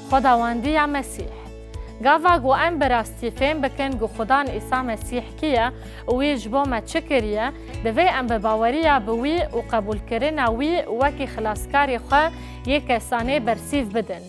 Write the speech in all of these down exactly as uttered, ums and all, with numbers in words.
Xwedawendiya Mesîh. Gava ku em bi rastî fêm bikin ku Xudan Îsa Mesîh kî ye û wî ji bo me çi kiriye, divê em bi baweriya bi wî û qebûlkirina wî wekî xilaskarê xwe yê kesanê bersîv bidin.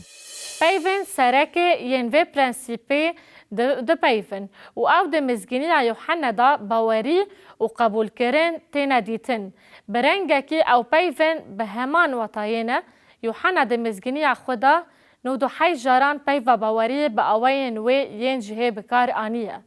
Peyvên serekê yên vê prensîpê di-, dipeyvin û ew di mizgîniya Yuhenne de bawerî û qebûlkirin têne dîtin. Bi rengekî ew peyvên bi heman watayê ne. Yuhenne di mizgîniya xwe de nod û heşt caran peyva baweriyê bi awayên wê yên cihê bi kar aniye.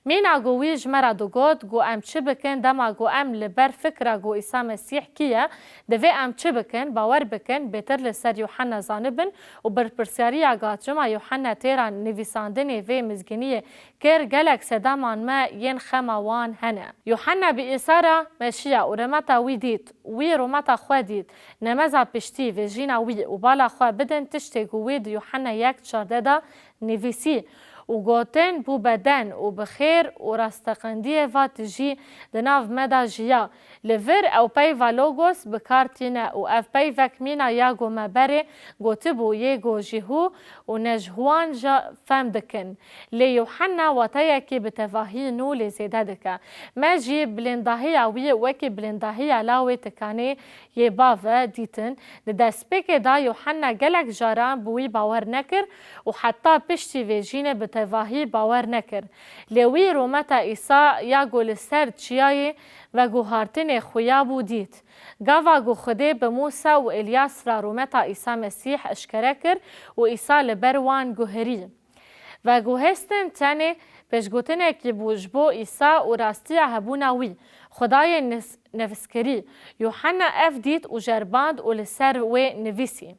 Mîna ku wî ji me re digot ku em çi bikin dema ku em li ber fikra ku Îsa Mesîh kî ye, divê em çi bikin, bawer bikin, bêtir li ser Yuhenne zanibin û berpirsiyariya ku çima Yuhenne têra nivîsandinê vê mizgîniyê kir, gelek sedeman me yên xema wan hene. Yuhenne bi Îsa re meşiya û rûmeta wî dît. Wî rûmeta xwe dît. Nemeza piştî vêjîna wî û bala xwe bidin tiştê ku wî di Yuhenne yek çardeh de nivîsî û gotin, bû beden û bi xêr û rasteqindiyê ve tijî di nav me de jiya. Li vir ew peyva logos bi kar tîne û ev peyvek mîna ya ku me berê gotibû yê ku ji hû û ne ji hûwan jî fem dikin. Lê Yuhenne wateyekî bi tevahî nû lê zêde dike. Me jî bilêndahiya wî wekî bilêndahiya lawê tikanê yê bavê dîtin. Di destpêkê de Yuhenne gelek caran bi wî bawer nekir û heta piştî vêjînê bi tevahî bawer nekir. Lê wî rûmeta Îsa ya ku li ser çiyayê veguhartinê xuya bû dît. Gava ku Xwedê bi Mûsa û Îlyas re rûmeta Îsa Mesîh eşkere kir û Îsa li ber wan guherî. Veguhêstin tenê pêşgotinekî bû ji bo Îsa û rastiya hebûna wî. Xwedayê nis-, nivîskirî. Yuhenne ev dît û jerband û li ser wê nivîsî.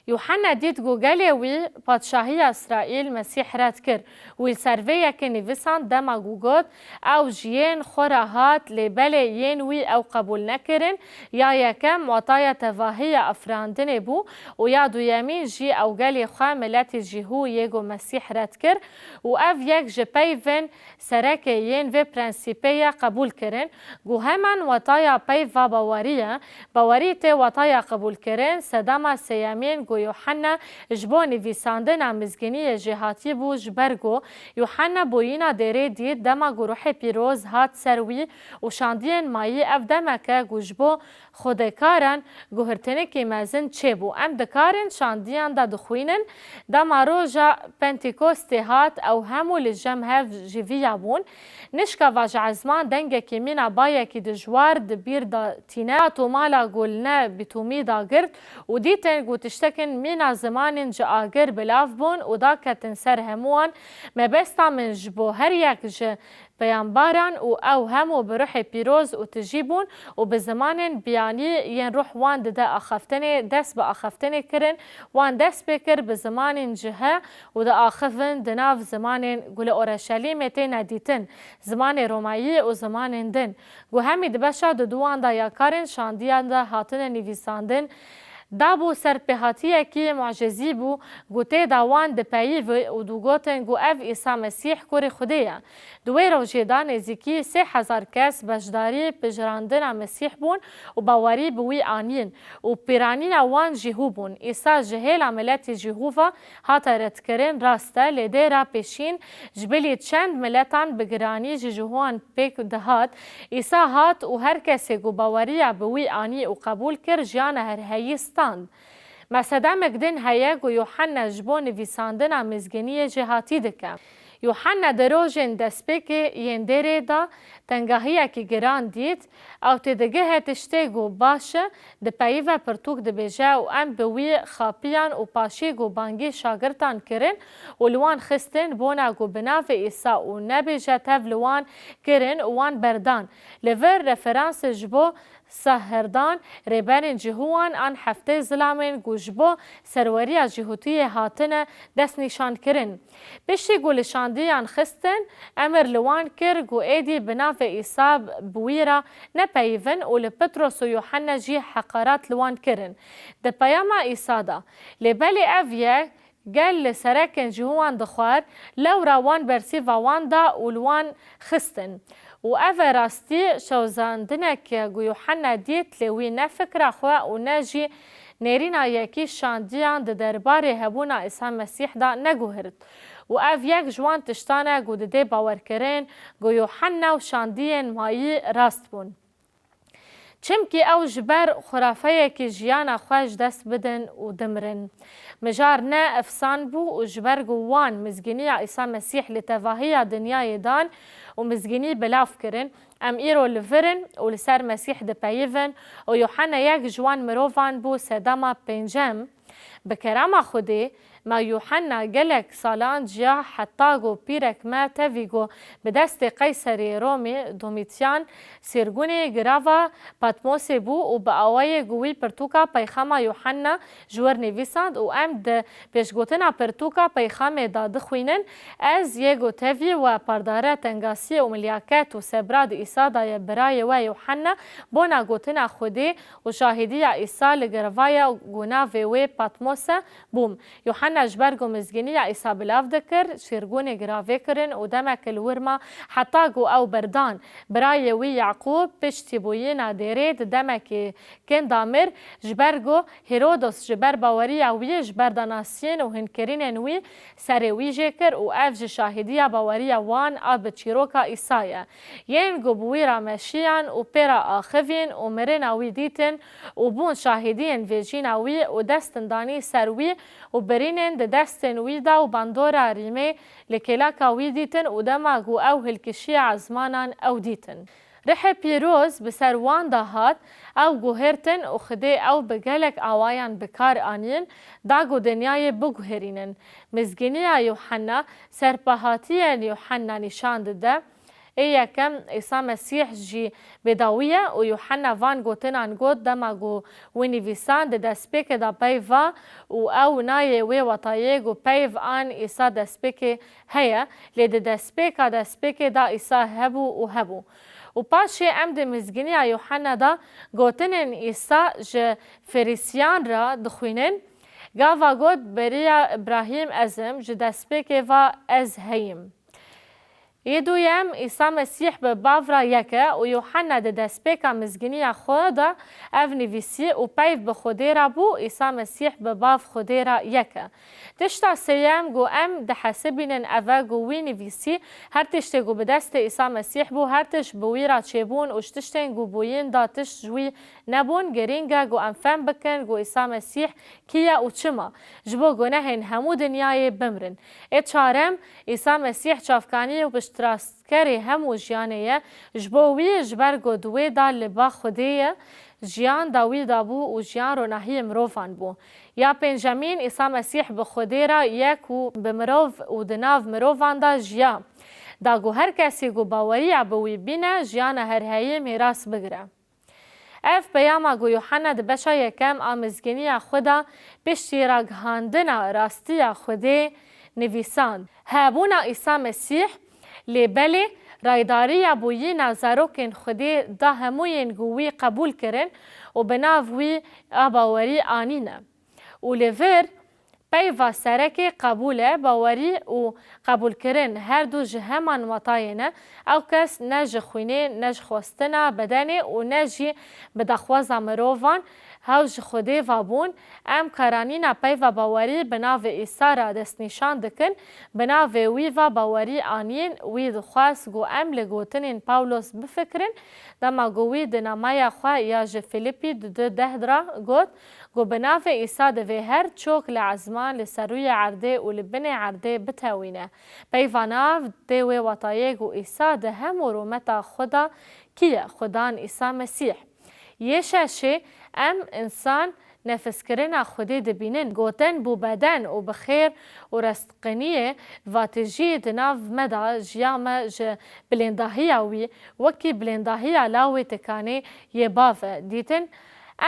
Yuhenne dît ku gelê wî padşahiya Îsraîl Mesîh red kir. Wî li ser vê yekê nivîsand dema ku got, ew ji yên xwe re hat, lê belê yên wî ew qebûl nekirin. Ya yekem wataya tevahiya afirandinê bû û ya duyemîn jî ew gelê xwe miletî Cîhû yê ku Mesîh red kir û ev yek ji peyvên serekê yên vê prensîpê ye qebûl kirin, ku heman wataya peyva bawerî ye. Bawerî tê wataya qebûlkirin. Sedema sêyemîn ku Yuhenne ji bo nivîsandina mizgîniyê jêhatî bû, ji ber ku Yuhenne boyîna dêrê dît, dema ku Ruhê Pîroz hat ser wî û şandiyên mayî ev demek e ku ji bo xwedekaran guhirtinikî mezin çêbû. Em dikarin şandiyan de dixwînin, dema roja Pentekostê hat, ew hemû li cem hev jivîya bûn. Nişka va ji ezman dengekî mîna bayekî dijwar di bîr de tîne. Hat û mala ku li ne bîtûmî dagirt û dîtin ku tiştekin mîna zimanên ji agir bi lav bûn û daketin ser hemûwan. Mebesta min ji bo her yek ji peyambaran û ew hemû bi ruhê pîroz û tijî bûn û bi zimanên biyanî yên ruh wan dide axaftinê dest bi axaftinê kirin. Wan dest pê kir bi zimanên cihe û diaxivin di nav zimanên ku li Oreşelîmê têne dîtin, zimanê Romayî û zimanên din, ku hemî di beşa duduwan de ya karên şandiyan de hatine nivîsandin. Dabû serpêhatiyekî mucizî bû, ku tê de wan dipeyivî û digotin ku ev Îsa Mesîh kurê Xwedê ye. Di wê rojê de nêzîkî sê hezar kes beşdarî pijirandina Mesîh bûn û bawerî bi wî anîn û pîranîna wan Cîhû bûn. Îsa ji hêla miletê Cîhû ve hate redkirin, rast e, lê dê re pêşîn ji bilî çend miletan bi giranî ji Cîhûwan pêk dihat. Îsa hat û her kesê ku baweriya bi wî anî û qebûl kir, jiyana herheyî stand. Me sedemek din heye ku Yuhanna ji bo nivîsandina mizgîniyê jêhatî dike. Yuhanna di rojên destpêkê yên dêrê de tengahiyekî giran dît. Ew têdigihe tiştê ku baş e, dipeyive pirtûk dibêje û em bi wî xapiyan û paşî ku bangî şagirtan kirin û li wan xistin bona ku bi navê Îsa û nebêje tev li wan kirin û wan berdan. Li vir referans ji bo Sahirdan, rêberên Cîhûwan an heftê zilamên ku ji bo serweriya Cîhûtiyê hatine destnîşankirin. Piştî ku li şandiyan xistin, emir li wan kir ku êdî bi navê Îsa bi wî re nepeyivin û li Petros û Yuhanna jî heqaret li wan kirin. Di peyama Îsa de, lê belê ev ye, gel li serekên Cîhûwan dixwar, lewra wan bersîva wan da û li wan xistin. Û ev e rastî şewzandinek ku Yuhanna dît, lê wî ne fikra xwe û ne jî nêrîna yekî şandiyan di derbarê hebûna Îsa Mesîh de neguhirt û ev yek ji wan tiştan e ku didê bawerkirin ku Yuhanna û şandiyên mayî rast bûn. Çimkî ew ji ber xurafeyekî jiyana xwe ji dest bidin û dimirin. Mijar ne efsan bû û ji ber ku wan mizgîniya Îsa Mesîh li tevahiya dinyayê dan û mizgînî bi lav kirin, em îro li vir in û li ser Mesîh dipeyivin û Yuhanna yek ji wan mirovan bû sedema pêncem. Bi kerema Xwedê, me Yuhanna gelek salan ciya heta ku pîrek me tevî ku bi destê Qeyserê Romê Domîtyan sîrgûnê girava Patmosê bû û bi awayê ku wî pirtûka Peyxama Yuhanna ji wir nivîsand û em di pêşgotina pirtûka Peyxamê de dixwînin, ez yê ku tevî we pardare tengasiyê û milyaket û sebra di Îsa de ye birayê we Yuhanna bona gotina Xwedê û şahîdiya Îsa li girava ye ku navê wê Patmos e, bûm. Yuhanna ji ber ku mizgîniya Îsa bi lav dikir, şîrgûnê giravê kirin û demek li wir ma heta ku ew berdan. Birayê wî Yaqûb piştî bûyîna dêrê di demekî kin de mir, ji ber ku Hîrodos ji ber baweriya wî ji ber danasiyên û hînkirinên wî serê wî jê kir û ev ji şahîdiya baweriya wan a bi çîroka Îsa ye. Yên ku bi wî re meşiyan û pê re axivîn û mirina wî dîtin û bûn şahîdiyên vêjîna wî û destin danî ser wî û birînên di destên wî de û bandora rîmê li kêleka wî dîtin û dema ku ew hilkişiya ezmanan ew dîtin. Rihê pîroz bi ser wan de hat, ew guhertin û Xwedê ew bi gelek awayan bi kar anîn, da ku dinyayê biguherînin. Mizgîniya Yuhanna serpehatiyên Yuhanna nîşan dide. Ê yekem, Îsa Mesîh jî bêdawî ye û Yuhanna van gotinan got dema ku wî nivîsand di destpêkê de peyv va û ew nayê wê wetayê ku peyv an Îsa destpêkê heye, lê di destpêka destpêkê de Îsa hebû û hebû. Û paşê em di mizgîniya Yuhanna de gotinên Îsa ji Ferîsiyan re dixwînin, gava got, Beriya Îbrahîm ez im, ji destpêkê ve ez heyim. Yê duyem, Îsa Mesîh bi Bav re yek e û Yuhanna di destpêka mizgîniya xwe de ev nivîsî û peyv bi Xwedê re bû, Îsa Mesîh bi Bav Xwedê re yek e. Tişta sêyem ku em dihesibînin ev e ku wî nivîsî, her tiştê ku bi destê Îsa Mesîh bû, her tişt bi wî re çêbûn û ji tiştên ku bûyîn da tişt ji wî nebûn, girîng e ku em fem bikin ku Îsa Mesîh kî ye û çima ji bo gunehên hemû dinyayê bimrin. Ê çarem, Îsa Mesîh çavkanî û piştrastkerê hemû jiyanê ye. Ji bo wî, ji ber ku di wê de li ba Xwedê ye, jiyan da wî dabû û jiyan ronahiyê mirovan bû. Ya pêncemîn, Îsa Mesîh bi Xwedê re yek û bi mirov û di nav mirovan de jiya. Da ku her kesî ku baweriya bi wî bîne, jiyana herheyî mîras bigire. Ev peyama ku Yuhanna di beşa yekem a mizgîniya xwe de piştî ragihandina rastiya Xwedê nivîsand. Hebûna Îsa Mesîh, lê belê raydariya bûyîna zarokên Xwedê da hemûyên ku wî qebûl kirin û bi nav wî a bawerî anîne. Û li vir, peyva serekê qebûl e, bawerî û qebûlkirin her du ji heman watayê ne. Ew kes ne ji xwînê, ne ji xwestina bedenê û ne jî bi daxwaza mirovan, hew ji Xwedê ve bûn. Em karanîna peyva bawerî bi navê Îsa re destnîşan dikin, bi navê wî ve bawerî anîn. Wî dixwest ku em li gotinên Pawlos bifikirin, dema ku wî di namaya xwe ya ji Fîlîpî du deh de got, Ku bi navê Îsa divê her çok li ezman, li serûyê erdê û li binê erdê bitewîne. Peyva nav tê wê watayê ku Îsa di hemû rûmeta xwe de kî ye? Xudan Îsa Mesîh. Yê şeşê, em însan nefiskirina Xwedê dibînin. Gotin bû beden û bi xêr û rastqiniyê vatijî di nav me de jiya me ji bilêndahiya wî, wekî bilêndahiya lawê tikanê yê bav e dîtin.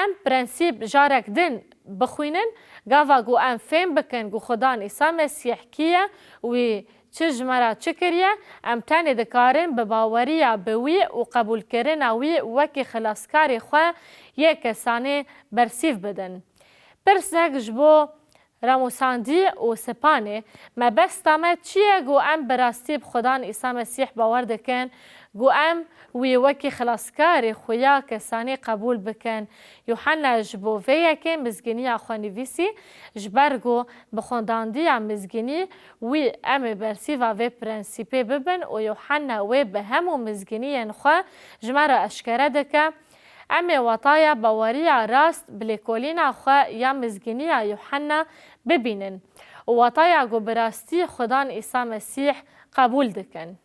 Em prensîp jarek din bixwînin, gava ku em fêm bikin ku Xudan Îsa Mesîh kî ye, wî çi ji me re çi kiriye, em tenê dikarin bi baweriya bi wî û qebûlkirina wî wekî xilaskarê xwe yê kesanê bersîv bidin. Pirsek ji bo Ramosandî û Spanê, mebesta me çi ye ku em bi rastî bi Xudan Îsa Mesîh bawer dikin, ku em wî wekî xilaskarê xwe ya kesanî qebûl bikin. Yuhanna ji bo vê yekê mizgîniya xwe nivîsî, ji ber ku bi xwendandiya mizgînî wî em ê bersîva vê prensîpê bibin û Yuhanna wê bi hemû mizgîniyên xwe ji me re eşkere dike. Em ê wataya baweriya rast bi lêkolîna xwe ya mizgîniya Yuhanna bibînin û wataya ku bi rastî Xudan Îsa Mesîh qebûl dikin.